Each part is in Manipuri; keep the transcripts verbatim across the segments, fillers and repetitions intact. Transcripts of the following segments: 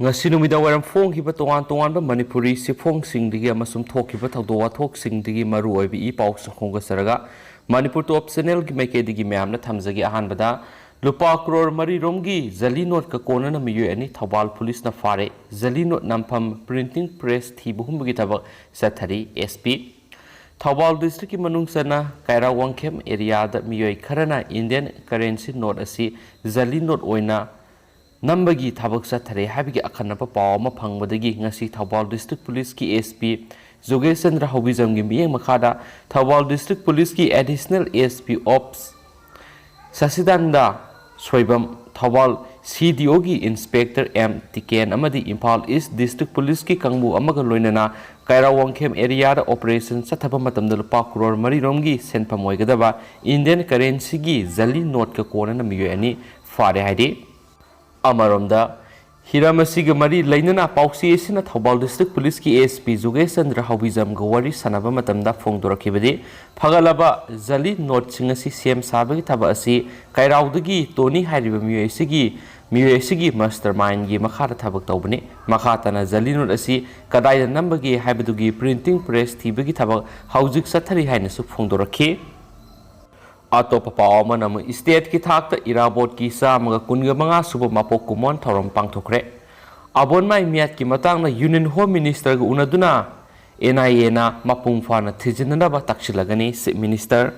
ꯉꯁꯤ ꯅꯨꯃꯤꯗꯥꯡ ꯋꯥꯏꯔꯝ ꯐꯣꯡꯈꯤꯕ ꯇꯣꯉꯥꯟ ꯇꯣꯉꯥꯟꯕ ꯃꯅꯤꯄꯨꯔꯤ ꯆꯦꯐꯣꯡꯁꯤꯡꯗꯒꯤ ꯑꯃꯁꯨꯡ ꯊꯣꯛꯈꯤꯕ ꯊꯧꯗꯣꯛ ꯋꯥꯊꯣꯛꯁꯤꯡꯗꯒꯤ ꯃꯔꯨ ꯑꯣꯏꯕ ꯏ ꯄꯥꯎꯁꯤꯡ ꯈꯣꯝꯒꯠꯆꯔꯒ ꯃꯅꯤꯄꯨꯔ ꯇꯣꯞ ꯆꯦꯅꯦꯜꯒꯤ ꯃꯥꯏꯀꯩꯗꯒꯤ ꯃꯌꯥꯝꯅ ꯊꯝꯖꯒꯦ꯫ ꯑꯍꯥꯟꯕꯗ, ꯂꯨꯄꯥ ꯀ꯭ꯔꯣꯔ ꯃꯔꯤ ꯔꯣꯝꯒꯤ ꯖꯂꯤ ꯅꯣꯠꯀ ꯀꯣꯟꯅꯅ ꯃꯤꯑꯣꯏ ꯑꯅꯤ ꯊꯧꯕꯥꯜ ꯄꯨꯂꯤꯁꯅ ꯐꯥꯔꯦ꯫ ꯖꯂꯤ ꯅꯣꯠ ꯅꯝꯐꯝ ꯄ꯭ꯔꯤꯟꯇꯤꯡ ꯄ꯭ꯔꯦꯁ ꯊꯤꯕ ꯍꯨꯝꯕꯒꯤ ꯊꯕꯛ ꯆꯠꯊꯔꯤ꯫ ꯑꯦꯁ ꯄꯤ ꯊꯧꯕꯥꯜ ꯗꯤꯁꯇ꯭ꯔꯤꯛꯀꯤ ꯃꯅꯨꯡ ꯆꯟꯅ ꯀꯩꯔꯥꯎ ꯋꯥꯡꯈꯦꯝ ꯑꯦꯔꯤꯌꯥꯗ ꯃꯤꯑꯣꯏ ꯈꯔꯅ ꯏꯟꯗꯤꯌꯟ ꯀꯔꯦꯟꯁꯤ ꯅꯣꯠ ꯑꯁꯤ ꯖꯂꯤ ꯅꯣꯠ ꯑꯣꯏꯅ ꯅꯝꯕꯒꯤ ꯊꯕꯛ ꯆꯠꯊꯔꯦ ꯍꯥꯏꯕꯒꯤ ꯑꯈꯟꯅꯕ ꯄꯥꯎ ꯑꯃ ꯐꯪꯕꯗꯒꯤ ꯉꯁꯤ ꯊꯧꯕꯥꯜ ꯗꯤꯁꯇ꯭ꯔꯤꯛ ꯄꯨꯂꯤꯁꯀꯤ ꯑꯦꯁ ꯄꯤ ꯖꯣꯒꯦꯁ ꯆꯟꯗ꯭ꯔ ꯍꯧꯕꯤꯖꯝꯒꯤ ꯃꯤꯠꯌꯦꯡ ꯃꯈꯥꯗ ꯊꯧꯕꯥꯜ ꯗꯤꯁꯇ꯭ꯔꯤꯛ ꯄꯨꯂꯤꯁꯀꯤ additional S P ops Sachidananda Soibam, Thoubal C D ꯑꯣꯒꯤ ꯏꯟꯁꯄꯦꯛꯇꯔ ꯑꯦꯝ ꯇꯤꯀꯦꯟ ꯑꯃꯗꯤ ꯏꯝꯐꯥꯜ ꯏꯁ ꯗꯤꯁꯇ꯭ꯔꯤꯛ ꯄꯨꯂꯤꯁꯀꯤ ꯀꯥꯡꯕꯨ ꯑꯃꯒ ꯂꯣꯏꯅꯅ ꯀꯩꯔꯥꯎ ꯋꯥꯡꯈꯦꯝ ꯑꯦꯔꯤꯌꯥꯗ ꯑꯣꯄꯔꯦꯁꯟ ꯆꯠꯊꯕ ꯃꯇꯝꯗ ꯂꯨꯄꯥ ꯀ꯭ꯔꯣꯔ ꯃꯔꯤ ꯔꯣꯝꯒꯤ ꯁꯦꯟꯐꯝ ꯑꯣꯏꯒꯗꯕ ꯏꯟꯗꯤꯌꯟ ꯀꯔꯦꯟꯁꯤꯒꯤ ꯖꯂꯤ ꯅꯣꯠꯀ ꯀꯣꯟꯅꯅ ꯃꯤꯑꯣꯏ ꯑꯅꯤ ꯐꯥꯔꯦ ꯍꯥꯏꯔꯤ꯫ ꯑꯃꯔꯣꯝꯗ, ꯍꯤꯔꯝ ꯑꯁꯤꯒ ꯃꯔꯤ ꯂꯩꯅꯅ ꯄꯥꯎꯆꯦ ꯑꯁꯤꯅ ꯊꯧꯕꯥꯜ ꯗꯤꯁꯇ꯭ꯔꯤꯛ ꯄꯨꯂꯤꯁꯀꯤ ꯑꯦꯁ ꯄꯤ ꯖꯨꯒꯦꯁ ꯆꯟꯗ꯭ꯔ ꯍꯧꯕꯤꯖꯝꯒ ꯋꯥꯔꯤ ꯁꯥꯟꯅꯕ ꯃꯇꯝꯗ ꯐꯣꯡꯗꯣꯔꯛꯈꯤꯕꯗꯤ, ꯐꯒꯠꯂꯕ ꯖꯂꯤ ꯅꯣꯠꯁꯤꯡ ꯑꯁꯤ ꯁꯦꯝ ꯁꯥꯕꯒꯤ ꯊꯕꯛ ꯑꯁꯤ ꯀꯩꯔꯥꯎꯗꯒꯤ ꯇꯣꯅꯤ ꯍꯥꯏꯔꯤꯕ ꯃꯤꯑꯣꯏ ꯑꯁꯤꯒꯤ, ꯃꯤꯑꯣꯏ ꯑꯁꯤꯒꯤ ꯃꯁꯇꯔ ꯃꯥꯏꯟꯒꯤ ꯃꯈꯥꯗ ꯊꯕꯛ ꯇꯧꯕꯅꯤ꯫ ꯃꯈꯥ ꯇꯥꯅ ꯖꯂꯤ ꯅꯣꯠ ꯑꯁꯤ ꯀꯗꯥꯏꯗ ꯅꯝꯕꯒꯦ ꯍꯥꯏꯕꯗꯨꯒꯤ ꯄ꯭ꯔꯤꯟꯇꯤꯡ ꯄ꯭ꯔꯦꯁ ꯊꯤꯕꯒꯤ ꯊꯕꯛ ꯍꯧꯖꯤꯛ ꯆꯠꯊꯔꯤ ꯍꯥꯏꯅꯁꯨ ꯐꯣꯡꯗꯣꯔꯛꯈꯤ꯫ ꯑꯇꯣꯞꯄ ꯄꯥꯎ ꯑꯃꯅ ꯑꯃꯨꯛ ꯁ꯭ꯇꯦꯠꯀꯤ ꯊꯥꯛꯇ ꯏꯔꯥꯕꯣꯠꯀꯤ ꯆꯥꯝꯃꯒ ꯀꯨꯟꯒ ꯃꯉꯥ ꯁꯨꯕ ꯃꯄꯣꯛ ꯀꯨꯝꯑꯣꯟ ꯊꯧꯔꯝ ꯄꯥꯡꯊꯣꯛꯈ꯭ꯔꯦ꯫ ꯑꯕꯣꯟꯃꯥꯏ ꯃꯤꯌꯥꯠꯀꯤ ꯃꯇꯥꯡꯗ ꯌꯨꯅꯤꯌꯟ ꯍꯣꯝ ꯃꯤꯅꯤꯁꯇꯔꯒ ꯎꯅꯗꯨꯅ ꯑꯦꯟ ꯑꯥꯏ ꯑꯦꯅ ꯃꯄꯨꯡ ꯐꯥꯅ ꯊꯤꯖꯤꯟꯅꯅꯕ ꯇꯛꯁꯤꯜꯂꯒꯅꯤ ꯆꯤꯐ ꯃꯤꯅꯤꯁꯇꯔ꯫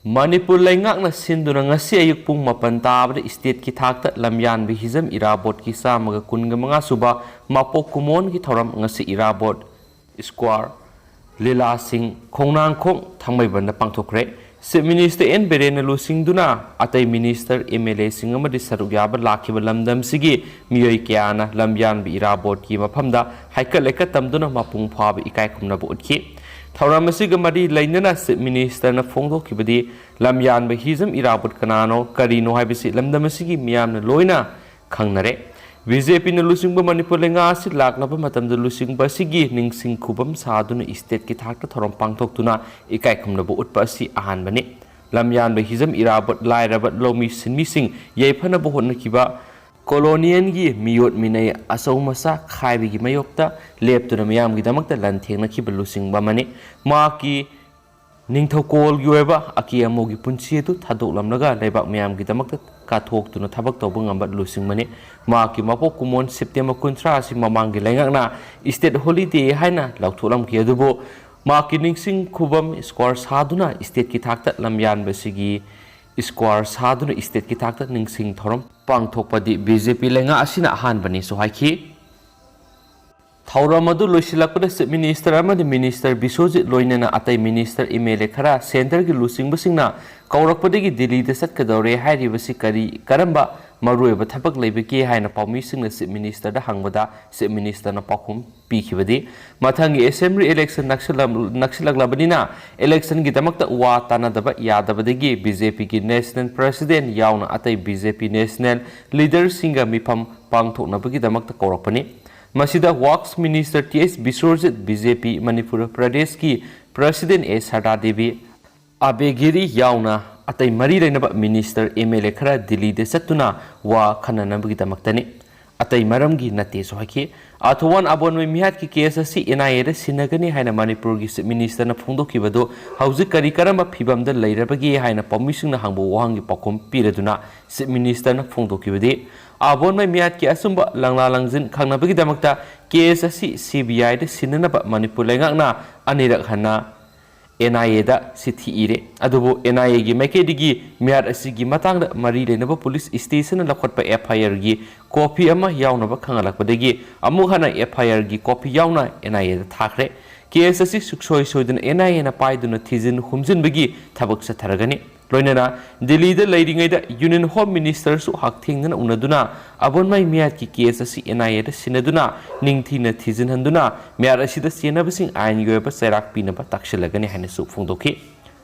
ꯃꯅꯤꯄꯨꯔ ꯂꯩꯉꯥꯛꯅ ꯁꯤꯟꯗꯨꯅ ꯉꯁꯤ ꯑꯌꯨꯛ ꯄꯨꯡ ꯃꯥꯄꯟ ꯇꯥꯕꯗ ꯁ꯭ꯇꯦꯠꯀꯤ ꯊꯥꯛꯇ ꯂꯝꯌꯥꯟꯕ ꯍꯤꯖꯝ ꯏꯔꯥꯕꯣꯠꯀꯤ ꯆꯥꯝꯃꯒ ꯀꯨꯟꯒ ꯃꯉꯥ ꯁꯨꯕ ꯃꯄꯣꯛ ꯀꯨꯝꯑꯣꯟꯒꯤ ꯊꯧꯔꯝ ꯉꯁꯤ ꯏꯔꯥꯕꯣꯠ square, ꯂꯤꯂꯥꯁꯤꯡ, Khongnangkhong, ꯊꯥꯡꯃꯩꯕꯟꯗ ꯄꯥꯡꯊꯣꯛꯈ꯭ꯔꯦ꯫ Chief minister and ꯕꯤꯔꯦꯟꯅ ꯂꯨꯆꯤꯡꯗꯨꯅ ꯑꯇꯩ ꯃꯤꯅꯤꯁꯇꯔ, ꯑꯦꯝ ꯑꯦꯜ ꯑꯦꯁꯤꯡ ꯑꯃꯗꯤ ꯁꯔꯨꯛ ꯌꯥꯕ ꯂꯥꯛꯈꯤꯕ ꯂꯝꯗꯝꯁꯤꯒꯤ ꯃꯤꯑꯣꯏ ꯀꯌꯥꯅ ꯂꯝꯌꯥꯟꯕ ꯏꯔꯥꯕꯣꯠꯀꯤ ꯃꯐꯝꯗ ꯍꯩꯀꯠ ꯂꯩꯀꯠ ꯇꯝꯗꯨꯅ ꯃꯄꯨꯡ ꯐꯥꯕ ꯏꯀꯥꯏ ꯈꯨꯝꯅꯕ ꯎꯠꯈꯤ꯫ ꯊꯧꯔꯝ ꯑꯁꯤꯒ ꯃꯔꯤ ꯂꯩꯅꯅ ꯆꯤꯐ ꯃꯤꯅꯤꯁꯇꯔꯅ ꯐꯣꯡꯗꯣꯛꯈꯤꯕꯗꯤ, ꯂꯝꯌꯥꯟꯕ ꯍꯤꯖꯝ ꯏꯔꯥꯕꯣꯠ ꯀꯅꯥꯅꯣ, ꯀꯔꯤꯅꯣ ꯍꯥꯏꯕꯁꯤ ꯂꯝꯗꯝ ꯑꯁꯤꯒꯤ ꯃꯤꯌꯥꯝꯅ ꯂꯣꯏꯅ ꯈꯪꯅꯔꯦ꯫ ꯕꯤ ꯖꯦ ꯄꯤꯅ ꯂꯨꯆꯤꯡꯕ ꯃꯅꯤꯄꯨꯔ ꯂꯩꯉꯥꯛ ꯑꯁꯤ ꯂꯥꯛꯂꯕ ꯃꯇꯝꯗ ꯂꯨꯆꯤꯡꯕ ꯑꯁꯤꯒꯤ ꯅꯤꯡꯁꯤꯡ ꯈꯨꯕꯝ ꯁꯥꯗꯨꯅ ꯁ꯭ꯇꯦꯠꯀꯤ ꯊꯥꯛꯇ ꯊꯧꯔꯝ ꯄꯥꯡꯊꯣꯛꯇꯨꯅ ꯏꯀꯥꯏ ꯈꯨꯝꯅꯕ ꯎꯠꯄ ꯑꯁꯤ ꯑꯍꯥꯟꯕꯅꯤ꯫ ꯂꯝꯌꯥꯟꯕ ꯍꯤꯖꯝ ꯏꯔꯥꯕꯣꯠ ꯂꯥꯏꯔꯕ ꯂꯧꯃꯤ ꯁꯤꯟꯃꯤꯁꯤꯡ ꯌꯩꯐꯅꯕ ꯍꯣꯠꯅꯈꯤꯕ ꯀꯣꯂꯣꯅꯤꯌꯦꯜꯒꯤ ꯃꯤꯑꯣꯠ ꯃꯤꯅꯩ, ꯑꯆꯧ ꯃꯆꯥ ꯈꯥꯏꯕꯒꯤ ꯃꯥꯌꯣꯛꯇ ꯂꯦꯞꯇꯨꯅ ꯃꯤꯌꯥꯝꯒꯤꯗꯃꯛꯇ ꯂꯥꯟꯊꯦꯡꯅꯈꯤꯕ ꯂꯨꯆꯤꯡꯕ ꯑꯃꯅꯤ꯫ ꯃꯍꯥꯛꯀꯤ ꯅꯤꯡꯊꯧꯀꯣꯜꯒꯤ ꯑꯣꯏꯕ ꯑꯀꯦ ꯑꯃꯧꯒꯤ ꯄꯨꯟꯁꯤ ꯑꯗꯨ ꯊꯥꯗꯣꯛꯂꯝꯂꯒ ꯂꯩꯕꯥꯛ ꯃꯤꯌꯥꯝꯒꯤꯗꯃꯛꯇ ꯀꯠꯊꯣꯛꯇꯨꯅ ꯊꯕꯛ ꯇꯧꯕ ꯉꯝꯕ ꯂꯨꯆꯤꯡꯕꯅꯤ꯫ ꯃꯍꯥꯛꯀꯤ ꯃꯄꯣꯛ ꯀꯨꯝꯑꯣꯟ ꯁꯦꯞꯇꯦꯝꯕꯔ ꯀꯨꯟꯊ꯭ꯔꯥ ꯑꯁꯤ ꯃꯃꯥꯡꯒꯤ ꯂꯩꯉꯥꯛꯅ state holiday ꯍꯥꯏꯅ ꯂꯥꯎꯊꯣꯛꯂꯝꯈꯤ꯫ ꯑꯗꯨꯕꯨ ꯃꯍꯥꯛꯀꯤ ꯅꯤꯡꯁꯤꯡ ꯈꯨꯕꯝ square ꯁꯥꯗꯨꯅ stateꯀꯤ ꯊꯥꯛꯇ ꯂꯝꯌꯥꯟꯕꯁꯤꯒꯤ square ꯁꯥꯗꯨꯅ stateꯀꯤ ꯊꯥꯛꯇ ꯅꯤꯡꯁꯤꯡ ꯊꯧꯔꯝ ꯄꯥꯡꯊꯣꯛꯄꯗꯤ B J P ꯂꯩꯉꯥꯛ ꯑꯁꯤꯅ ꯑꯍꯥꯟꯕꯅꯤꯁꯨ ꯍꯥꯏꯈꯤ꯫ ꯊꯧꯔꯝ ꯑꯗꯨ ꯂꯣꯏꯁꯤꯜꯂꯛꯄꯗ Chief Minister ꯑꯃꯗꯤ Minister ꯕꯤꯁ꯭ꯋꯖꯤꯠ ꯂꯣꯏꯅꯅ ꯑꯇꯩ minister, M L A ꯈꯔ, centreꯒꯤ ꯂꯨꯆꯤꯡꯕꯁꯤꯡꯅ ꯀꯧꯔꯛꯄꯗꯒꯤ ꯗꯤꯜꯂꯤꯗ ꯆꯠꯀꯗꯧꯔꯦ ꯍꯥꯏꯔꯤꯕꯁꯤ ꯀꯔꯤ, ꯀꯔꯝꯕ ꯃꯔꯨꯑꯣꯏꯕ ꯊꯕꯛ ꯂꯩꯕꯒꯦ ꯍꯥꯏꯅ ꯄꯥꯎꯃꯤꯁꯤꯡꯅ Chief Ministerꯗ ꯍꯪꯕꯗ Chief Ministerꯅ ꯄꯥꯎꯈꯨꯝ ꯄꯤꯈꯤꯕꯗꯤ, ꯃꯊꯪꯒꯤ assembly election ꯅꯛꯁꯤꯜꯂꯛ-, ꯅꯛꯁꯤꯜꯂꯛꯂꯕꯅꯤꯅ electionꯒꯤꯗꯃꯛꯇ ꯋꯥ ꯇꯥꯅꯗꯕ ꯌꯥꯗꯕꯗꯒꯤ B J Pꯒꯤ national president ꯌꯥꯎꯅ ꯑꯇꯩ B J P national leaderꯁꯤꯡꯒ ꯃꯤꯐꯝ ꯄꯥꯡꯊꯣꯛꯅꯕꯒꯤꯗꯃꯛꯇ ꯀꯧꯔꯛꯄꯅꯤ꯫ ꯃꯁꯤꯗ Works Minister T H Biswajit, B J P Manipur ꯄ꯭ꯔꯗꯦꯁꯀꯤ president A ꯁꯔꯗꯥ ꯗꯦꯕꯤ, ꯑꯕꯦ ꯒꯤꯔꯤ ꯌꯥꯎꯅ ꯑꯇꯩ ꯃꯔꯤ ꯂꯩꯅꯕ minister, M L A ꯈꯔ ꯗꯤꯜꯂꯤꯗ ꯆꯠꯇꯨꯅ ꯋꯥ ꯈꯟꯅꯅꯕꯒꯤꯗꯃꯛꯇꯅꯤ꯫ ꯑꯇꯩ ꯃꯔꯝꯒꯤ ꯅꯠꯇꯦꯁꯨ ꯍꯥꯏꯈꯤ꯫ ꯑꯥꯔꯊꯣꯋꯥꯟ ꯑꯕꯣꯟꯃꯩ ꯃꯤꯍꯥꯠꯀꯤ case ꯑꯁꯤ N I Aꯗ ꯁꯤꯟꯅꯒꯅꯤ ꯍꯥꯏꯅ ꯃꯅꯤꯄꯨꯔꯒꯤ Chief Ministerꯅ ꯐꯣꯡꯗꯣꯛꯈꯤꯕꯗꯨ ꯍꯧꯖꯤꯛ ꯀꯔꯤ ꯀꯔꯝꯕ ꯐꯤꯕꯝꯗ ꯂꯩꯔꯕꯒꯦ ꯍꯥꯏꯅ ꯄꯥꯎꯃꯤꯁꯤꯡꯅ ꯍꯪꯕ ꯋꯥꯍꯪꯒꯤ ꯄꯥꯎꯈꯨꯝ ꯄꯤꯔꯗꯨꯅ Chief Ministerꯅ ꯐꯣꯡꯗꯣꯛꯈꯤꯕꯗꯤ, ꯑꯕꯣꯟꯃꯩ ꯃꯤꯍꯥꯠꯀꯤ ꯑꯆꯨꯝꯕ ꯂꯪꯂꯥ ꯂꯪꯖꯤꯟ ꯈꯪꯅꯕꯒꯤꯗꯃꯛꯇ case ꯑꯁꯤ C B Iꯗ ꯁꯤꯟꯅꯅꯕ ꯃꯅꯤꯄꯨꯔ ꯂꯩꯉꯥꯛꯅ ꯑꯅꯤꯔꯛ ꯍꯟꯅ N I Aꯗ ꯆꯤꯊꯤ ꯏꯔꯦ꯫ ꯑꯗꯨꯕꯨ N I Aꯒꯤ ꯃꯥꯏꯀꯩꯗꯒꯤ ꯃꯤꯍꯥꯠ ꯑꯁꯤꯒꯤ ꯃꯇꯥꯡꯗ ꯃꯔꯤ ꯂꯩꯅꯕ police stationꯅ ꯂꯧꯈꯠꯄ F I Rꯒꯤ copy ꯑꯃ ꯌꯥꯎꯅꯕ ꯈꯪꯍꯜꯂꯛꯄꯗꯒꯤ ꯑꯃꯨꯛ ꯍꯟꯅ F I Rꯒꯤ copy ꯌꯥꯎꯅ N I Aꯗ ꯊꯥꯈ꯭ꯔꯦ꯫ Case ꯑꯁꯤ ꯁꯨꯡꯁꯣꯏ ꯁꯣꯏꯗꯅ N I Aꯅ ꯄꯥꯏꯗꯨꯅ ꯊꯤꯖꯤꯟ ꯍꯨꯝꯖꯤꯟꯕꯒꯤ ꯊꯕꯛ ꯆꯠꯊꯔꯒꯅꯤ꯫ ꯂꯣꯏꯅꯅ ꯗꯤꯜꯂꯤꯗ ꯂꯩꯔꯤꯉꯩꯗ Union Home Ministerꯁꯨ ꯍꯛꯊꯦꯡꯅꯅ ꯎꯅꯗꯨꯅ ꯑꯕꯣꯟꯃꯩ ꯃꯤꯍꯥꯠꯀꯤ case ꯑꯁꯤ N I Aꯗ ꯁꯤꯟꯅꯗꯨꯅ ꯅꯤꯡꯊꯤꯅ ꯊꯤꯖꯤꯟꯍꯟꯗꯨꯅ ꯃꯤꯍꯥꯠ ꯑꯁꯤꯗ ꯆꯦꯟꯅꯕꯁꯤꯡ ꯑꯥꯏꯟꯒꯤ ꯑꯣꯏꯕ ꯆꯩꯔꯥꯛ ꯄꯤꯅꯕ ꯇꯥꯛꯁꯤꯜꯂꯒꯅꯤ ꯍꯥꯏꯅꯁꯨ ꯐꯣꯡꯗꯣꯛꯈꯤ꯫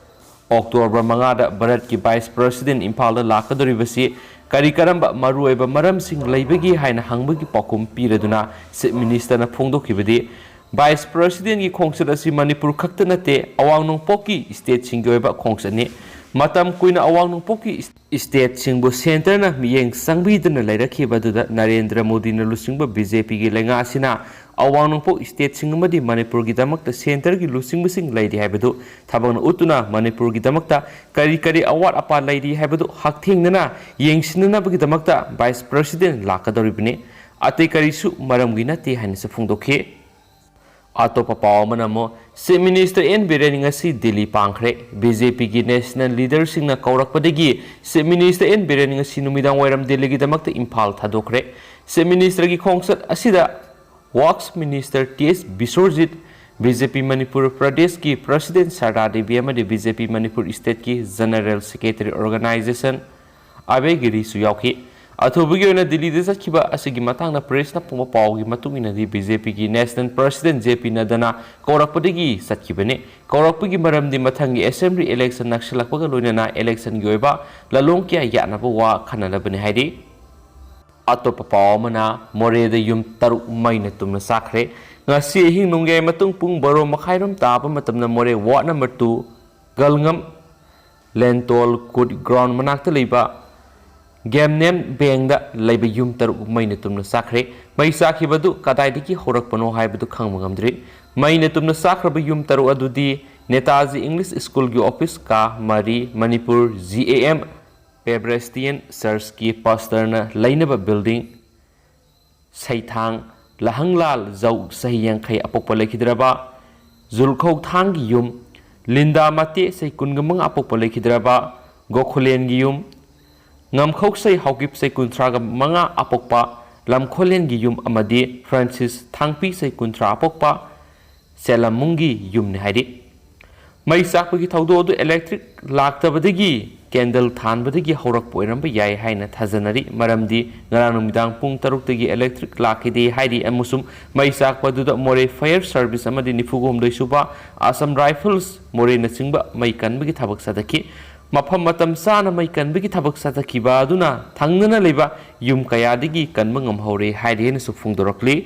ꯑꯣꯛꯇꯣꯕꯔ ꯃꯉꯥꯗ ꯚꯥꯔꯠꯀꯤ Vice President ꯏꯝꯐꯥꯜꯗ ꯂꯥꯛꯀꯗꯧꯔꯤꯕꯁꯤ ꯀꯔꯤ ꯀꯔꯝꯕ ꯃꯔꯨꯑꯣꯏꯕ ꯃꯔꯝꯁꯤꯡ ꯂꯩꯕꯒꯦ ꯍꯥꯏꯅ ꯍꯪꯕꯒꯤ ꯄꯥꯎꯈꯨꯝ ꯄꯤꯔꯗꯨꯅ Chief Ministerꯅ ꯐꯣꯡꯗꯣꯛꯈꯤꯕꯗꯤ, Vice Presidentꯀꯤ ꯈꯣꯡꯆꯠ ꯑꯁꯤ ꯃꯅꯤꯄꯨꯔ ꯈꯛꯇ ꯅꯠꯇꯦ, ꯑꯋꯥꯡ ꯅꯣꯡꯄꯣꯛꯀꯤ stateꯁꯤꯡꯒꯤ ꯑꯣꯏꯕ ꯈꯣꯡꯆꯠꯅꯤ꯫ ꯃꯇꯝ ꯀꯨꯏꯅ ꯑꯋꯥꯡ ꯅꯣꯡꯄꯣꯛꯀꯤ ꯏꯁꯇꯦꯠꯁꯤꯡꯕꯨ ꯁꯦꯟꯇꯔꯅ ꯃꯤꯠꯌꯦꯡ ꯆꯪꯕꯤꯗꯅ ꯂꯩꯔꯛꯈꯤꯕ ꯑꯗꯨꯗ ꯅꯔꯦꯟꯗ꯭ꯔ ꯃꯣꯗꯤꯅ ꯂꯨꯆꯤꯡꯕ ꯕꯤ ꯖꯦ ꯄꯤꯒꯤ ꯂꯩꯉꯥꯛ ꯑꯁꯤꯅ ꯑꯋꯥꯡ ꯅꯣꯡꯄꯣꯛ ꯏꯁꯇꯦꯠꯁꯤꯡ ꯑꯃꯗꯤ ꯃꯅꯤꯄꯨꯔꯒꯤꯗꯃꯛꯇ ꯁꯦꯟꯇꯔꯒꯤ ꯂꯨꯆꯤꯡꯕꯁꯤꯡ ꯂꯩꯔꯤ ꯍꯥꯏꯕꯗꯨ ꯊꯕꯛꯅ ꯎꯠꯇꯨꯅ ꯃꯅꯤꯄꯨꯔꯒꯤꯗꯃꯛꯇ ꯀꯔꯤ ꯀꯔꯤ ꯑꯋꯥꯠ ꯑꯄꯥ ꯂꯩꯔꯤ ꯍꯥꯏꯕꯗꯨ ꯍꯛꯊꯦꯡꯅꯅ ꯌꯦꯡꯁꯤꯟꯅꯅꯕꯒꯤꯗꯃꯛꯇ ꯚꯥꯏꯁ ꯄ꯭ꯔꯁꯤꯗꯦꯟ ꯂꯥꯛꯀꯗꯧꯔꯤꯕꯅꯤ꯫ ꯑꯇꯩ ꯀꯔꯤꯁꯨ ꯃꯔꯝꯒꯤ ꯅꯠꯇꯦ ꯍꯥꯏꯅꯁꯨ ꯐꯣꯡꯗꯣꯛꯈꯤ꯫ ꯑꯇꯣꯞꯄ ꯄꯥꯎ ꯑꯃꯅ ꯑꯃꯨꯛ ꯆꯤꯐ ꯃꯤꯅꯤꯁꯇꯔ ꯑꯦꯟ ꯕꯤꯔꯦꯟ ꯉꯁꯤ ꯗꯤꯜꯂꯤ ꯄꯥꯡꯈ꯭ꯔꯦ꯫ ꯕꯤ ꯖꯦ ꯄꯤꯒꯤ ꯅꯦꯁꯅꯦꯜ ꯂꯤꯗꯔꯁꯤꯡꯅ ꯀꯧꯔꯛꯄꯗꯒꯤ ꯆꯤꯐ ꯃꯤꯅꯤꯁꯇꯔ ꯑꯦꯟ ꯕꯤꯔꯦꯟ ꯉꯁꯤ ꯅꯨꯃꯤꯗꯥꯡ ꯋꯥꯏꯔꯝ ꯗꯤꯜꯂꯤꯒꯤꯗꯃꯛꯇ ꯏꯝꯐꯥꯜ ꯊꯥꯗꯣꯛꯈ꯭ꯔꯦ꯫ ꯆꯤꯐ ꯃꯤꯅꯤꯁꯇꯔꯒꯤ ꯈꯣꯡꯆꯠ ꯑꯁꯤꯗ ꯋꯥꯔꯛꯁ ꯃꯤꯅꯤꯁꯇꯔ ꯇꯤ ꯑꯦꯁ ꯕꯤꯁ꯭ꯋꯔꯖꯤꯠ, ꯕꯤ ꯖꯦ ꯄꯤ ꯃꯅꯤꯄꯨꯔ ꯄ꯭ꯔꯗꯦꯁꯀꯤ ꯄ꯭ꯔꯁꯤꯗꯦꯟ ꯁꯔꯗꯥ ꯗꯦꯕꯤ ꯑꯃꯗꯤ ꯕꯤ ꯖꯦ ꯄꯤ ꯃꯅꯤꯄꯨꯔ ꯏꯁꯇꯦꯠꯀꯤ ꯖꯦꯅꯔꯦꯜ ꯁꯦꯀ꯭ꯔꯦꯇꯔꯤ ꯑꯣꯔꯒꯅꯥꯏꯖꯦꯁꯟ ꯑꯕꯦ ꯒꯤꯔꯤꯁꯨ ꯌꯥꯎꯈꯤ꯫ ꯑꯊꯨꯕꯒꯤ ꯑꯣꯏꯅ ꯗꯤꯜꯂꯤꯗ ꯆꯠꯈꯤꯕ ꯑꯁꯤꯒꯤ ꯃꯇꯥꯡꯗ ꯄ꯭ꯔꯦꯁꯅ ꯐꯣꯡꯕ ꯄꯥꯎꯒꯤ ꯃꯇꯨꯡ ꯏꯟꯅꯗꯤ ꯕꯤ ꯖꯦ ꯄꯤꯒꯤ ꯅꯦꯁꯅꯦꯜ ꯄ꯭ꯔꯁꯤꯗꯦꯟ ꯖꯦ ꯄꯤ ꯅꯗ꯭ꯗꯥꯅ ꯀꯧꯔꯛꯄꯗꯒꯤ ꯆꯠꯈꯤꯕꯅꯤ꯫ ꯀꯧꯔꯛꯄꯒꯤ ꯃꯔꯝꯗꯤ ꯃꯊꯪꯒꯤ ꯑꯦꯁꯦꯝꯕ꯭ꯂꯤ ꯏꯂꯦꯛꯁꯟ ꯅꯛꯁꯤꯜꯂꯛꯄꯒ ꯂꯣꯏꯅꯅ ꯏꯂꯦꯛꯁꯟꯒꯤ ꯑꯣꯏꯕ ꯂꯥꯂꯣꯡ ꯀꯌꯥ ꯌꯥꯠꯅꯕ ꯋꯥ ꯈꯟꯅꯅꯕꯅꯤ ꯍꯥꯏꯔꯤ꯫ ꯑꯇꯣꯞꯄ ꯄꯥꯎ ꯑꯃꯅ ꯃꯣꯔꯦꯗ ꯌꯨꯝ ꯇꯔꯨꯛ ꯃꯩꯅ ꯇꯨꯝꯅ ꯆꯥꯛꯈ꯭ꯔꯦ꯫ ꯉꯁꯤ ꯑꯍꯤꯡ ꯅꯣꯡꯌꯥꯏ ꯃꯇꯨꯡ ꯄꯨꯡ ꯕꯥꯔꯣ ꯃꯈꯥꯏꯔꯣꯝ ꯇꯥꯕ ꯃꯇꯝꯗ ꯃꯣꯔꯦ ꯋꯥꯔꯗ ꯅꯝꯕꯔ ꯇꯨ ꯒꯜꯉꯝ ꯂꯦꯟꯇꯣꯜ ꯀꯨꯠ ꯒ꯭ꯔꯥꯎꯟ ꯃꯅꯥꯛꯇ ꯂꯩꯕ ꯒꯦꯝꯅꯦꯝ ꯕꯦꯡꯗ ꯂꯩꯕ ꯌꯨꯝ ꯇꯔꯨꯛ ꯃꯩꯅ ꯇꯨꯝꯅ ꯆꯥꯛꯈ꯭ꯔꯦ꯫ ꯃꯩ ꯆꯥꯛꯈꯤꯕꯗꯨ ꯀꯗꯥꯏꯗꯒꯤ ꯍꯧꯔꯛꯄꯅꯣ ꯍꯥꯏꯕꯗꯨ ꯈꯪꯕ ꯉꯝꯗ꯭ꯔꯤ꯫ ꯃꯩꯅ ꯇꯨꯝꯅ ꯆꯥꯛꯈ꯭ꯔꯕ ꯌꯨꯝ ꯇꯔꯨꯛ ꯑꯗꯨꯗꯤ ꯅꯦꯇꯥꯖꯤ ꯏꯪꯂꯤꯁ ꯁ꯭ꯀꯨꯜꯒꯤ ꯑꯣꯐꯤꯁ ꯀꯥ ꯃꯔꯤ, ꯃꯅꯤꯄꯨꯔ ꯖꯤ ꯑꯦ ꯑꯦꯝ ꯄꯦꯕ꯭ꯔꯦꯁꯇꯤꯌꯟ ꯆꯔꯆꯀꯤ ꯄꯥꯁꯇꯔꯅ ꯂꯩꯅꯕ ꯕꯤꯜꯗꯤꯡ, ꯁꯩꯊꯥꯡ ꯂꯍꯪꯂꯥꯜ ꯖꯧ ꯆꯍꯤ ꯌꯥꯡꯈꯩ ꯑꯄꯣꯛꯄ ꯂꯩꯈꯤꯗ꯭ꯔꯕ, ꯖꯨꯜꯈꯧ ꯊꯥꯡꯒꯤ ꯌꯨꯝ, ꯂꯤꯟꯗꯥ ꯃꯇꯦ ꯆꯍꯤ ꯀꯨꯟꯒ ꯃꯉꯥ ꯑꯄꯣꯛꯄ ꯂꯩꯈꯤꯗ꯭ꯔꯕ, ꯒꯣꯈꯨꯂꯦꯟꯒꯤ ꯌꯨꯝ, ꯉꯝꯈꯧꯁꯩ ꯍꯥꯎꯀꯤꯞ ꯆꯍꯤ ꯀꯨꯟꯊ꯭ꯔꯥꯒ ꯃꯉꯥ ꯑꯄꯣꯛꯄ, ꯂꯝꯈꯣꯂꯦꯟꯒꯤ ꯌꯨꯝ ꯑꯃꯗꯤ ꯐ꯭ꯔꯥꯟꯁꯤꯁ ꯊꯥꯡꯄꯤ ꯆꯍꯤ ꯀꯨꯟꯊ꯭ꯔꯥ ꯑꯄꯣꯛꯄ ꯁꯦꯂꯝꯃꯨꯡꯒꯤ ꯌꯨꯝꯅꯤ ꯍꯥꯏꯔꯤ꯫ ꯃꯩ ꯆꯥꯛꯄꯒꯤ ꯊꯧꯗꯣꯛ ꯑꯗꯨ ꯏꯂꯦꯛꯇ꯭ꯔꯤꯛ ꯂꯥꯛꯇꯕꯗꯒꯤ ꯀꯦꯟꯗꯜ ꯊꯥꯟꯕꯗꯒꯤ ꯍꯧꯔꯛꯄ ꯑꯣꯏꯔꯝꯕ ꯌꯥꯏ ꯍꯥꯏꯅ ꯊꯥꯖꯅꯔꯤ, ꯃꯔꯝꯗꯤ ꯉꯔꯥꯡ ꯅꯨꯃꯤꯗꯥꯡ ꯄꯨꯡ ꯇꯔꯨꯛꯇꯒꯤ ꯏꯂꯦꯛꯇ꯭ꯔꯤꯛ ꯂꯥꯛꯈꯤꯗꯦ ꯍꯥꯏꯔꯤ, ꯑꯃꯁꯨꯡ ꯃꯩ ꯆꯥꯛꯄ ꯑꯗꯨꯗ ꯃꯣꯔꯦ ꯐꯥꯌꯔ ꯁꯥꯔꯚꯤꯁ ꯑꯃꯗꯤ ꯅꯤꯐꯨ ꯍꯨꯝꯗꯣꯏ ꯁꯨꯕ ꯑꯁꯥꯝ ꯔꯥꯏꯐꯜꯁ ꯃꯣꯔꯦꯅꯆꯤꯡꯕ ꯃꯩ ꯀꯟꯕꯒꯤ ꯊꯕꯛ ꯆꯠꯊꯈꯤ꯫ ꯃꯐꯝ ꯃꯇꯝ ꯆꯥꯅ ꯃꯩ ꯀꯟꯕꯒꯤ ꯊꯕꯛ ꯆꯠꯊꯈꯤꯕ ꯑꯗꯨꯅ ꯊꯪꯅꯅ ꯂꯩꯕ ꯌꯨꯝ ꯀꯌꯥꯗꯒꯤ ꯀꯟꯕ ꯉꯝꯍꯧꯔꯦ ꯍꯥꯏꯔꯤ ꯍꯥꯏꯅꯁꯨ ꯐꯣꯡꯗꯣꯔꯛꯂꯤ꯫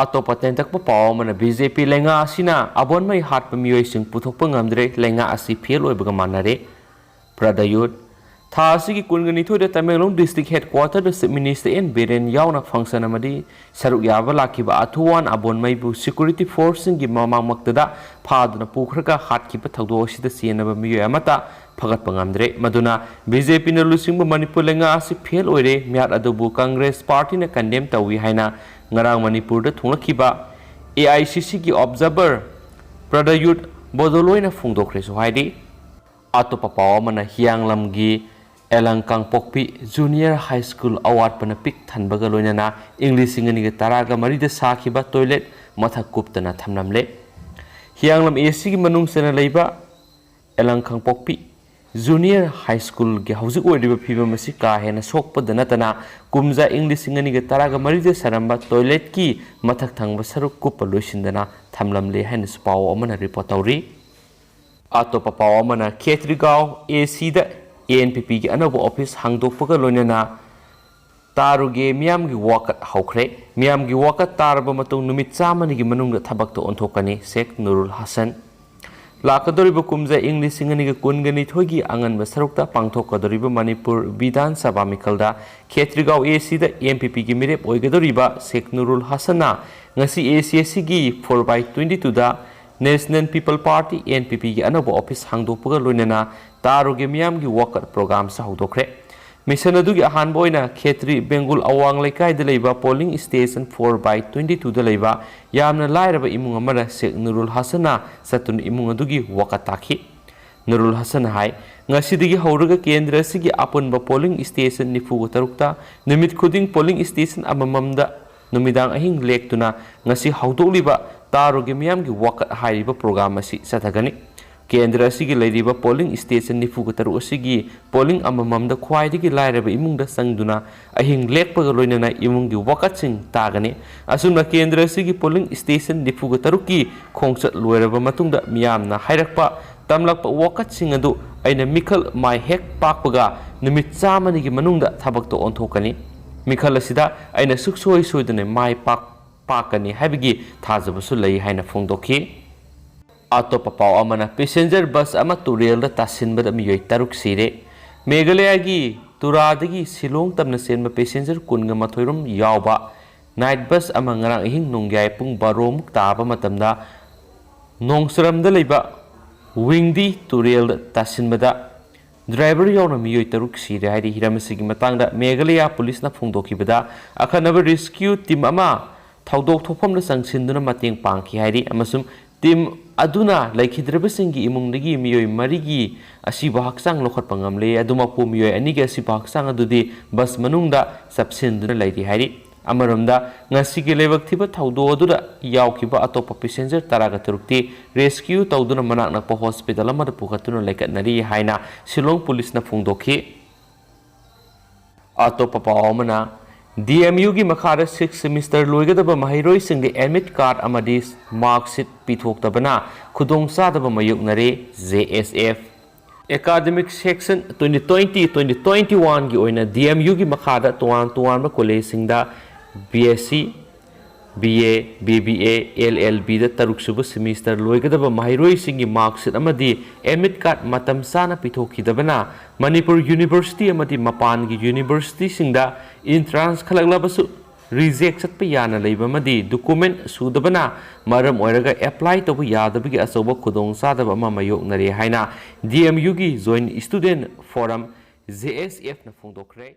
ꯑꯇꯣꯞꯄ ꯇꯦꯟꯇꯛꯄ ꯄꯥꯎ ꯑꯃꯅ ꯕꯤ ꯖꯦ ꯄꯤ ꯂꯩꯉꯥꯛ ꯑꯁꯤꯅ ꯑꯕꯣꯟꯃꯩ ꯍꯥꯠꯄ ꯃꯤꯑꯣꯏꯁꯤꯡ ꯄꯨꯊꯣꯛꯄ ꯉꯝꯗ꯭ꯔꯦ, ꯂꯩꯉꯥꯛ ꯑꯁꯤ ꯐꯦꯜ ꯑꯣꯏꯕꯒ ꯃꯥꯟꯅꯔꯦ꯫ ꯄ꯭ꯔꯗꯌꯨꯠ꯫ ꯊꯥ ꯑꯁꯤꯒꯤ ꯀꯨꯟꯒ ꯅꯤꯊꯣꯏꯗ ꯇꯃꯦꯡꯂꯣꯡ district headquarter ꯗ Chief Minister ꯑꯦꯟ ꯕꯤꯔꯦꯟ ꯌꯥꯎꯅ function ꯑꯃꯗꯤ ꯁꯔꯨꯛ ꯌꯥꯕ ꯂꯥꯛꯈꯤꯕ ꯑꯊꯨꯋꯥꯟ ꯑꯕꯣꯟꯃꯩꯕꯨ security force ꯁꯤꯡꯒꯤ ꯃꯃꯥꯡꯃꯛꯇꯗ ꯐꯥꯗꯨꯅ ꯄꯨꯈ꯭ꯔꯒ ꯍꯥꯠꯈꯤꯕ ꯊꯧꯗꯣꯛ ꯑꯁꯤꯗ ꯆꯦꯟꯅꯕ ꯃꯤꯑꯣꯏ ꯑꯃꯠꯇ ꯐꯒꯠꯄ ꯉꯝꯗ꯭ꯔꯦ꯫ ꯃꯗꯨꯅ ꯕꯤ ꯖꯦ ꯄꯤꯅ ꯂꯨꯆꯤꯡꯕ ꯃꯅꯤꯄꯨꯔ ꯂꯩꯉꯥꯛ ꯑꯁꯤ fail ꯑꯣꯏꯔꯦ꯫ ꯃꯤꯍꯥꯠ ꯑꯗꯨꯕꯨ ꯀꯪꯒ꯭ꯔꯦꯁ ꯄꯥꯔꯇꯤꯅ condemn ꯇꯧꯏ ꯍꯥꯏꯅ ꯉꯔꯥꯡ ꯃꯅꯤꯄꯨꯔꯗ ꯊꯣꯡꯂꯛꯈꯤꯕ ꯑꯦ ꯑꯥꯏ ꯁꯤ ꯁꯤꯒꯤ observer ꯄ꯭ꯔꯗꯌꯨꯠ ꯕꯣꯗꯣꯂꯣꯏꯅ ꯐꯣꯡꯗꯣꯛꯈ꯭ꯔꯦꯁꯨ ꯍꯥꯏꯔꯤ꯫ ꯑꯇꯣꯞꯄ ꯄꯥꯎ ꯑꯃꯅ ꯍꯤꯌꯥꯡꯂꯝꯒꯤ ꯑꯦꯂꯪ ꯀꯥꯡꯄꯣꯛꯄꯤ Junior High School ꯑꯋꯥꯠꯄꯅ ꯄꯤꯛ ꯊꯟꯕꯒ ꯂꯣꯏꯅꯅ ꯏꯪ ꯂꯤꯁꯤꯡ ꯑꯅꯤꯒ ꯇꯔꯥꯒ ꯃꯔꯤꯗ ꯁꯥꯈꯤꯕ toilet ꯃꯊꯛ ꯀꯨꯞꯇꯅ ꯊꯝꯂꯝꯂꯦ꯫ ꯍꯤꯌꯥꯡꯂꯝ ꯑꯦ ꯁꯤꯒꯤ ꯃꯅꯨꯡ ꯆꯟꯅ ꯂꯩꯕ ꯑꯦꯂꯪ ꯀꯥꯡꯄꯣꯛꯄꯤ Junior High Schoolꯒꯤ ꯍꯧꯖꯤꯛ ꯑꯣꯏꯔꯤꯕ ꯐꯤꯕꯝ ꯑꯁꯤ ꯀꯥ ꯍꯦꯟꯅ ꯁꯣꯛꯄꯗ ꯅꯠꯇꯅ ꯀꯨꯝꯖꯥ ꯏꯪ ꯂꯤꯁꯤꯡ ꯑꯅꯤꯒ ꯇꯔꯥꯒ ꯃꯔꯤꯗ ꯁꯥꯔꯝꯕ toiletꯀꯤ ꯃꯊꯛ ꯊꯪꯕ ꯁꯔꯨꯛ ꯀꯨꯞꯄ ꯂꯣꯏꯁꯤꯟꯗꯅ ꯊꯝꯂꯝꯂꯦ ꯍꯥꯏꯅꯁꯨ ꯄꯥꯎ ꯑꯃꯅ report ꯇꯧꯔꯤ꯫ ꯑꯇꯣꯞꯄ ꯄꯥꯎ ꯑꯃꯅ ꯈꯦꯇ꯭ꯔꯤꯒꯥꯎ ꯑꯦ ꯁꯤꯗ ꯑꯦ ꯑꯦꯟ ꯄꯤ ꯄꯤꯒꯤ ꯑꯅꯧꯕ office ꯍꯥꯡꯗꯣꯛꯄꯒ ꯂꯣꯏꯅꯅ ꯇꯥꯔꯨꯒꯦ ꯃꯤꯌꯥꯝꯒꯤ ꯋꯥꯀꯠ ꯍꯧꯈ꯭ꯔꯦ꯫ ꯃꯤꯌꯥꯝꯒꯤ ꯋꯥꯀꯠ ꯇꯥꯔꯕ ꯃꯇꯨꯡ ꯅꯨꯃꯤꯠ ꯆꯥꯝꯃꯅꯤꯒꯤ ꯃꯅꯨꯡꯗ ꯊꯕꯛꯇ ꯑꯣꯟꯊꯣꯛꯀꯅꯤ, ꯁꯦꯈ ꯅꯨꯔꯨꯜ ꯍꯁꯟ꯫ ꯂꯥꯛꯀꯗꯧꯔꯤꯕ ꯀꯨꯝꯖꯥ ꯏꯪ ꯂꯤꯁꯤꯡ ꯑꯅꯤꯒ ꯀꯨꯟꯒ ꯅꯤꯊꯣꯏꯒꯤ ꯑꯉꯟꯕ ꯁꯔꯨꯛꯇ ꯄꯥꯡꯊꯣꯛꯀꯗꯧꯔꯤꯕ ꯃꯅꯤꯄꯨꯔ ꯕꯤꯙꯥꯟ ꯁꯚꯥ ꯃꯤꯈꯜꯗ ꯈꯦꯇ꯭ꯔꯤꯒꯥꯎ ꯑꯦ ꯁꯤꯗ ꯑꯦ ꯑꯦꯟ ꯄꯤ ꯄꯤꯒꯤ ꯃꯤꯔꯦꯞ ꯑꯣꯏꯒꯗꯧꯔꯤꯕ ꯁꯦꯈ ꯅꯨꯔꯨꯜ ꯍꯁꯟꯅ ꯉꯁꯤ ꯑꯦ ꯁꯤ ꯑꯦ ꯁꯤꯒꯤ four by twenty twoꯗ National People Party, N P ꯄꯤꯒꯤ ꯑꯅꯧꯕ office ꯍꯥꯡꯗꯣꯛꯄꯒ ꯂꯣꯏꯅꯅ ꯇꯥꯔꯨꯒꯦ ꯃꯤꯌꯥꯝꯒꯤ ꯋꯥꯀꯠ programꯁꯨ ꯍꯧꯗꯣꯛꯈ꯭ꯔꯦ꯫ Mission ꯑꯗꯨꯒꯤ ꯑꯍꯥꯟꯕ ꯑꯣꯏꯅ ꯈꯦꯇ꯭ꯔꯤ ꯕꯦꯡꯒꯨꯜ ꯑꯋꯥꯡ ꯂꯩꯀꯥꯏꯗ ꯂꯩꯕ polling station four by twenty twoꯗ ꯂꯩꯕ ꯌꯥꯝꯅ ꯂꯥꯏꯔꯕ ꯏꯃꯨꯡ ꯑꯃꯗ ꯁꯦꯈ ꯅꯨꯔꯨꯜ ꯍꯁꯟꯅ ꯆꯠꯇꯨꯅ ꯏꯃꯨꯡ ꯑꯗꯨꯒꯤ ꯋꯥꯀꯠ ꯇꯥꯈꯤ꯫ ꯅꯨꯔꯨꯜ ꯍꯁꯟꯅ ꯍꯥꯏ, ꯉꯁꯤꯗꯒꯤ ꯍꯧꯔꯒ ꯀꯦꯟꯗ꯭ꯔ ꯑꯁꯤꯒꯤ ꯑꯄꯨꯟꯕ polling station ꯅꯤꯐꯨꯒ ꯇꯔꯨꯛꯇ ꯅꯨꯃꯤꯠ ꯈꯨꯗꯤꯡ polling station ꯑꯃꯃꯝꯗ ꯅꯨꯃꯤꯗꯥꯡ ꯑꯍꯤꯡ ꯂꯦꯛꯇꯨꯅ ꯉꯁꯤ ꯍꯧꯗꯣꯛꯂꯤꯕ ꯇꯥꯔꯨꯒꯦ ꯃꯤꯌꯥꯝꯒꯤ ꯋꯥꯀꯠ ꯍꯥꯏꯔꯤꯕ program ꯑꯁꯤ ꯆꯠꯊꯒꯅꯤ꯫ ꯀꯦꯟꯗ꯭ꯔ ꯑꯁꯤꯒꯤ ꯂꯩꯔꯤꯕ polling station ꯅꯤꯐꯨꯒ ꯇꯔꯨꯛ ꯑꯁꯤꯒꯤ polling ꯑꯃꯃꯝꯗ ꯈ꯭ꯋꯥꯏꯗꯒꯤ ꯂꯥꯏꯔꯕ ꯏꯃꯨꯡꯗ ꯆꯪꯗꯨꯅ ꯑꯍꯤꯡ ꯂꯦꯛꯄꯒ ꯂꯣꯏꯅꯅ ꯏꯃꯨꯡꯒꯤ ꯋꯥꯀꯠꯁꯤꯡ ꯇꯥꯒꯅꯤ꯫ ꯑꯁꯨꯝꯅ ꯀꯦꯟꯗ꯭ꯔ ꯑꯁꯤꯒꯤ polling station ꯅꯤꯐꯨꯒ ꯇꯔꯨꯛꯀꯤ ꯈꯣꯡꯆꯠ ꯂꯣꯏꯔꯕ ꯃꯇꯨꯡꯗ ꯃꯤꯌꯥꯝꯅ ꯍꯥꯏꯔꯛꯄ ꯇꯝꯂꯛꯄ ꯋꯥꯀꯠꯁꯤꯡ ꯑꯗꯨ ꯑꯩꯅ ꯃꯤꯈꯜ ꯃꯥꯏ ꯍꯦꯛ ꯄꯥꯛꯄꯒ ꯅꯨꯃꯤꯠ ꯆꯥꯝꯃꯅꯤꯒꯤ ꯃꯅꯨꯡꯗ ꯊꯕꯛꯇ ꯑꯣꯟꯊꯣꯛꯀꯅꯤ꯫ ꯃꯤꯈꯜ ꯑꯁꯤꯗ ꯑꯩꯅ ꯁꯨꯛꯁꯣꯏ ꯁꯣꯏꯗꯅ ꯃꯥꯏ ꯄꯥꯛ-, ꯄꯥꯛꯀꯅꯤ ꯍꯥꯏꯕꯒꯤ ꯊꯥꯖꯕꯁꯨ ꯂꯩ ꯍꯥꯏꯅ ꯐꯣꯡꯗꯣꯛꯈꯤ꯫ ꯑꯇꯣꯞꯄ ꯄꯥꯎ ꯑꯃꯅ, ꯄꯦꯁꯦꯟꯖꯔ ꯕꯁ ꯑꯃ ꯇꯨꯔꯦꯜꯗ ꯇꯥꯁꯤꯟꯕꯗ ꯃꯤꯑꯣꯏ ꯇꯔꯨꯛ ꯁꯤꯔꯦ꯫ ꯃꯦꯘꯥꯂꯌꯥꯒꯤ ꯇꯨꯔꯥꯗꯒꯤ ꯁꯤꯂꯣꯡ ꯇꯝꯅ ꯆꯦꯟꯕ ꯄꯦꯁꯦꯟꯖꯔ ꯀꯨꯟꯒ ꯃꯥꯊꯣꯏ ꯔꯣꯝ ꯌꯥꯎꯕ ꯅꯥꯏꯠ ꯕꯁ ꯑꯃ ꯉꯔꯥꯡ ꯑꯍꯤꯡ ꯅꯣꯡꯌꯥꯏ ꯄꯨꯡ ꯕꯥꯔꯣ ꯃꯨꯛ ꯇꯥꯕ ꯃꯇꯝꯗ ꯅꯣꯡꯆꯔꯝꯗ ꯂꯩꯕ ꯋꯤꯡꯗꯤ ꯇꯨꯔꯦꯜꯗ ꯇꯥꯁꯤꯟꯕꯗ ꯗ꯭ꯔꯥꯏꯚꯔ ꯌꯥꯎꯅ ꯃꯤꯑꯣꯏ ꯇꯔꯨꯛ ꯁꯤꯔꯦ ꯍꯥꯏꯔꯤ꯫ ꯍꯤꯔꯝ ꯑꯁꯤꯒꯤ ꯃꯇꯥꯡꯗ ꯃꯦꯘꯥꯂꯌꯥ ꯄꯨꯂꯤꯁꯅ ꯐꯣꯡꯗꯣꯛꯈꯤꯕꯗ, ꯑꯈꯟꯅꯕ ꯔꯦꯁꯀ꯭ꯌꯨ ꯇꯤꯝ ꯑꯃ ꯊꯧꯗꯣꯛ ꯊꯣꯛꯐꯝꯗ ꯆꯪꯁꯤꯟꯗꯨꯅ ꯃꯇꯦꯡ ꯄꯥꯡꯈꯤ ꯍꯥꯏꯔꯤ ꯑꯃꯁꯨꯡ ꯇꯤꯝ ꯑꯗꯨꯅ ꯂꯩꯈꯤꯗ꯭ꯔꯕꯁꯤꯡꯒꯤ ꯏꯃꯨꯡꯗꯒꯤ ꯃꯤꯑꯣꯏ ꯃꯔꯤꯒꯤ ꯑꯁꯤꯕ ꯍꯛꯆꯥꯡ ꯂꯧꯈꯠꯄ ꯉꯝꯂꯦ꯫ ꯑꯗꯨꯃꯛꯄꯨ, ꯃꯤꯑꯣꯏ ꯑꯅꯤꯒꯤ ꯑꯁꯤꯕ ꯍꯛꯆꯥꯡ ꯑꯗꯨꯗꯤ ꯕꯁ ꯃꯅꯨꯡꯗ ꯆꯞꯁꯤꯟꯗꯨꯅ ꯂꯩꯔꯤ ꯍꯥꯏꯔꯤ꯫ ꯑꯃꯔꯣꯝꯗ, ꯉꯁꯤꯒꯤ ꯂꯥꯏꯕꯛ ꯊꯤꯕ ꯊꯧꯗꯣꯛ ꯑꯗꯨꯗ ꯌꯥꯎꯈꯤꯕ ꯑꯇꯣꯞꯄ ꯄꯦꯁꯦꯟꯖꯔ ꯇꯔꯥꯒ ꯇꯔꯨꯛꯇꯤ ꯔꯦꯁꯀ꯭ꯌꯨ ꯇꯧꯗꯨꯅ ꯃꯅꯥꯛ ꯅꯛꯄ ꯍꯣꯁꯄꯤꯇꯥꯜ ꯑꯃꯗ ꯄꯨꯈꯠꯇꯨꯅ ꯂꯩꯈꯠꯅꯔꯤ ꯍꯥꯏꯅ ꯁꯤꯂꯣꯡ ꯄꯨꯂꯤꯁꯅ ꯐꯣꯡꯗꯣꯛꯈꯤ꯫ ꯑꯇꯣꯞꯄ ꯄꯥꯎ ꯑꯃꯅ, ꯗꯤ ꯑꯦꯝ ꯌꯨꯒꯤ ꯃꯈꯥꯗ ꯁꯤꯛꯁ ꯁꯦꯃꯤꯁꯇꯔ ꯂꯣꯏꯒꯗꯕ ꯃꯍꯩꯔꯣꯏꯁꯤꯡꯗ ꯑꯦꯗꯃꯤꯠ ꯀꯥꯔꯗ ꯑꯃꯗꯤ ꯃꯥꯔꯛꯁꯤꯠ ꯄꯤꯊꯣꯛꯇꯕꯅ ꯈꯨꯗꯣꯡꯆꯥꯗꯕ ꯃꯥꯌꯣꯛꯅꯔꯦ꯫ J S F. Academic session twenty twenty, twenty twenty ꯋꯥꯟꯒꯤ ꯑꯣꯏꯅ ꯗꯤ ꯑꯦꯝ ꯌꯨꯒꯤ ꯃꯈꯥꯗ ꯇꯣꯉꯥꯟ ꯇꯣꯉꯥꯟꯕ ꯀꯣꯂꯦꯖꯁꯤꯡꯗ B S C, B A, B B A, L L ꯕꯤꯗ ꯇꯔꯨꯛ ꯁꯨꯕ ꯁꯦꯃꯤꯁꯇꯔ ꯂꯣꯏꯒꯗꯕ ꯃꯍꯩꯔꯣꯏꯁꯤꯡꯒꯤ ꯃꯥꯔꯛꯁꯤꯠ ꯑꯃꯗꯤ ꯑꯦꯗꯃꯤꯠ ꯀꯥꯔꯗ ꯃꯇꯝ ꯆꯥꯅ ꯄꯤꯊꯣꯛꯈꯤꯗꯕꯅ ꯃꯅꯤꯄꯨꯔ ꯌꯨꯅꯤꯚꯔꯁꯤꯇꯤ ꯑꯃꯗꯤ ꯃꯄꯥꯟꯒꯤ ꯌꯨꯅꯤꯚꯔꯁꯤꯇꯤꯁꯤꯡꯗ ꯑꯦꯟꯇ꯭ꯔꯥꯟꯁ ꯈꯜꯂꯛꯂꯕꯁꯨ ꯔꯤꯖꯦꯛ ꯆꯠꯄ ꯌꯥꯅ ꯂꯩꯕ ꯑꯃꯗꯤ ꯗꯣꯀꯨꯃꯦꯟ ꯁꯨꯗꯕꯅ ꯃꯔꯝ ꯑꯣꯏꯔꯒ ꯑꯦꯄ꯭ꯂꯥꯏ ꯇꯧꯕ ꯌꯥꯗꯕꯒꯤ ꯑꯆꯧꯕ ꯈꯨꯗꯣꯡꯆꯥꯗꯕ ꯑꯃ ꯃꯥꯌꯣꯛꯅꯔꯦ ꯍꯥꯏꯅ ꯗꯤ ꯑꯦꯝ ꯌꯨꯒꯤ joint student forum, J S ꯑꯦꯐꯅ ꯐꯣꯡꯗꯣꯛꯈ꯭ꯔꯦ꯫